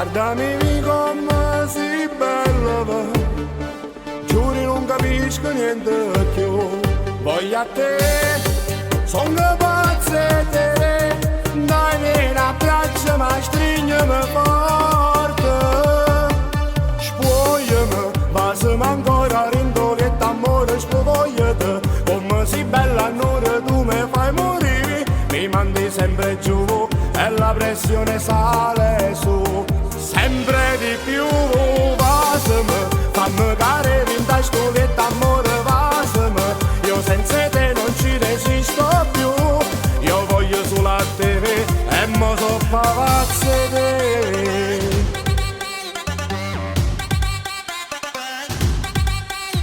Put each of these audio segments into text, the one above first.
Guarda Mimì come si bella va. Giuri non capisco niente più. Voglio a te, sono pazze te. Dai vieni abbraccia ma stringimi forte. Spuogliami, vasami ancora rindo che t'amore spuogliate. Come si bella allora tu mi fai morire. Mi mandi sempre giù e la pressione sale su. Sempre di più, vasami, fammi cadere in sto letto amore, vasami. Io senza te non ci resisto più. Io voglio solo a te e mo so pavazze te.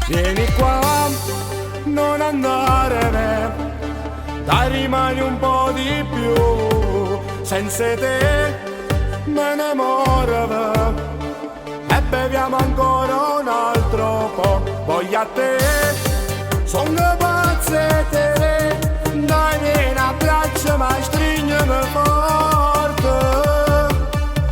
Vieni qua, non andare via, dai rimani un po' di più, senza te me ne moro e beviamo ancora un altro po', voglio a te, sono pazze te, dai vieni abbraccia ma stringimi forte,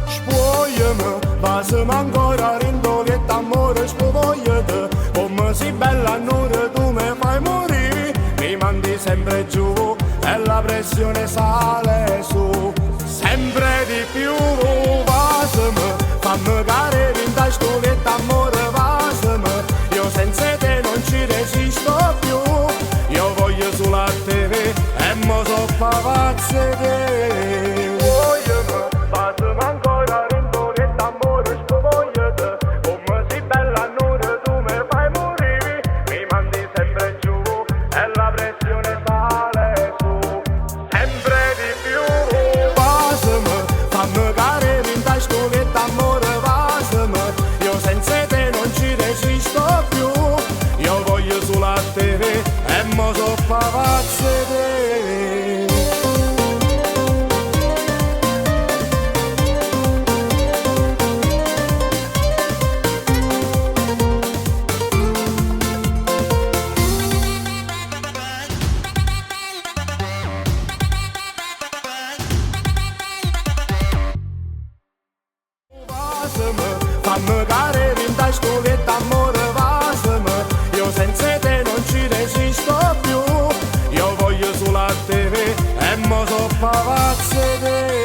spuogliami, vasami ancora rindo lietto amore spuogliate, come si bella allora tu mi fai morire, mi mandi sempre giù e la pressione sale su, sempre di più, vasami, fammi cadere in sto letto amore, vasami, io senza te non ci resisto più, io voglio solo a te e mo so pavazze te. Voglio, vasami ancora rindo lietto amore spuogliate, come si bella allora tu mi fai morire, mi mandi sempre giù e la pressione sale su, sempre di più, vasami, fammi cadere in sto letto amore, vasami, io senza te non ci resisto più, io voglio solo a te e mo so pavazze te. Vasami, fammi cadere in sto letto amore, vasami, io senza te non ci resisto più, io voglio solo a te e mo so pavazze te.